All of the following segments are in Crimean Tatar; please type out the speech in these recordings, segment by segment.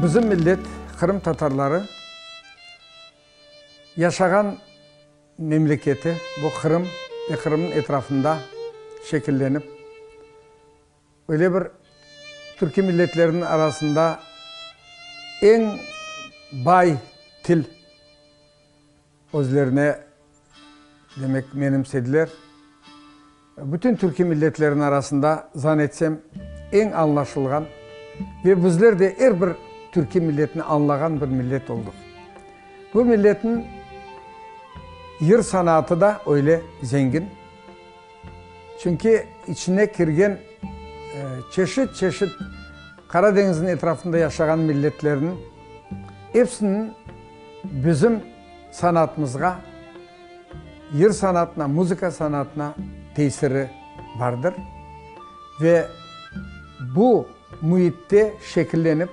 Bizim millet, Qırım tatarları, yaşağan memleketi, bu Qırım ve Qırımnıñ etrafında şekillenip, öyle bir türkiy milletlerniñ arasında eñ bay til özlerine, demek, menimsediler. Bütün türkiy milletlerniñ arasında, zan etsem, eñ añlaşılğan ve bizler de er bir türkiy milletni añlağan bir millet oldıq. Bu milletniñ yır sanatı da öyle zengin. Çünki içine kirgen çeşit-çeşit Qara deñizniñ etrafında yaşağan milletlerniñ epsiniñ bizim sanatımızğa, yır sanatına, muzıka sanatına tesiri bardır. Ve bu müitte şekillenip,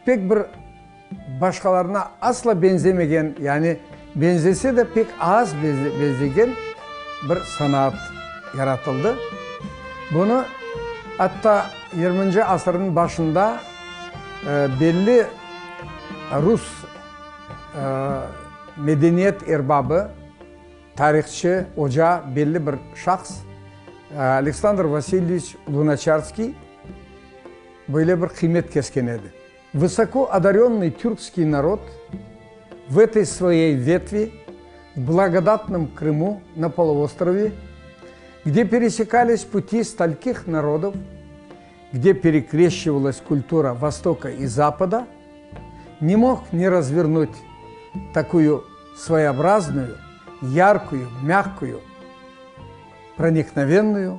pek bir başqalarına asla beñzemegen, yani beñzese de pek az beñzegen bir sanaat yaratıldı. Bunı atta yirminci asırnıñ başında belli rus medeniyet erbabı, tarihçı, oca, belli bir şahs Aleksandr Vasilyeviç Lunaçarskiy böyle bir qıymet kesken edi. Vısoko odarennıy türkskiy narod v etoy svoyey vetvi v blagodatnom Krımu na poluostrove, gde peresekались puti stolkih narodov, gde perekreşçivalas kultura Vostoka i Zapada, ne mog ne razvernut takuyu svoeobraznuyu, yarkuyu, mâgkuyu, proniknovennuyu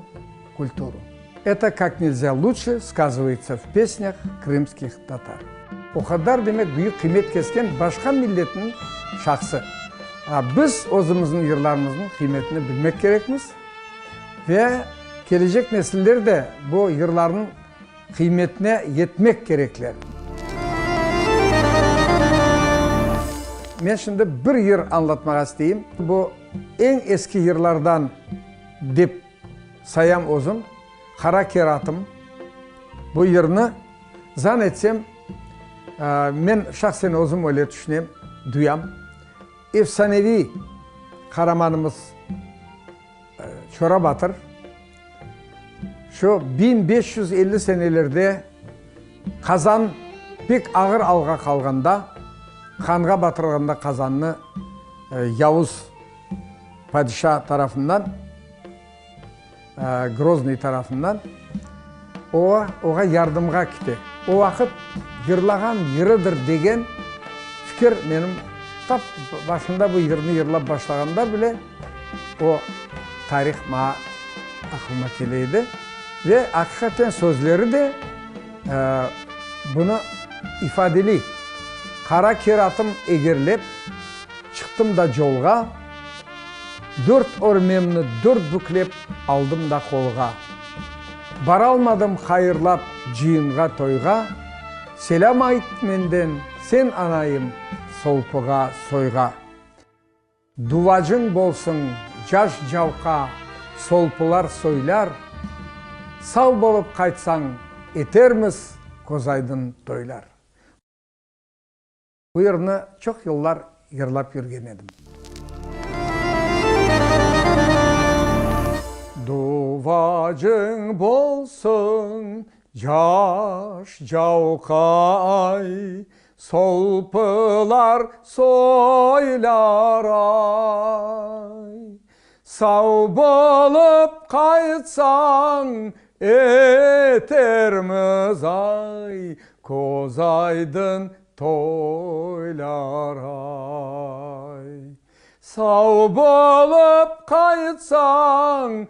kulturu. Eto kak nelzâ luçe skazıvayetsa v pesnâh krımskih tatar. O qadar, demek, büyük qıymet kesken başqa milletniñ şahsı. Biz özümizniñ yırlarımıznıñ qıymetini bilmek kerekmiz ve kelecek nesiller de bu yırlarnıñ qıymetine yetmek kerekler. Men şimdi bir yır añlatmağa isteyim. Bu eñ eski yırlardan dep sayam özüm, Qara keratım. Bu yırnı, zan etsem, men şahsen özüm öyle tüşünem, duyam, efsaneviy qaramanımız Çora Batır şu 1550 senelerde Qazan pek ağır alğa qalğanda, qanğa batırılğanda Qazannı Yavuz padişa tarafından, Groznıy tarafından, o, oğa yardımğa kite. O vaqıt yırlağan yırıdır degen fikir menim tap başında bu yırnı yırlap başlağanda bile o tarih maña aqlıma kele edi. Ve aqiqaten sözleri de bunı ifadeley, Qara keratım egerlep, çıqtım da colğa, Dört örmemni dört büklep aldım da qolğa. Baralmadım hayırlap cıyınğa toyğa, Selâm ayt menden, sen anayım, solpığa, soyğa. Duvacıñ bolsun, caş cavqa, solpılar soylar, Sav bolıp qaytsañ, etermiz közaydın toylar. Bu yırnı çoq yıllar yırlap yürgen edim. Duvacıñ bolsun, caş cavqa-ay, Solpılar soylar-ay. Sav bolıp qaytsañ, etermiz, ay, Köz aydın toylar, ay. Sav bolıp qaytsañ,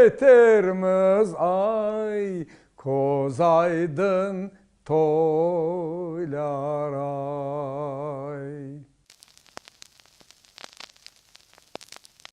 etermiz, ay, Köz aydın toylar, ay.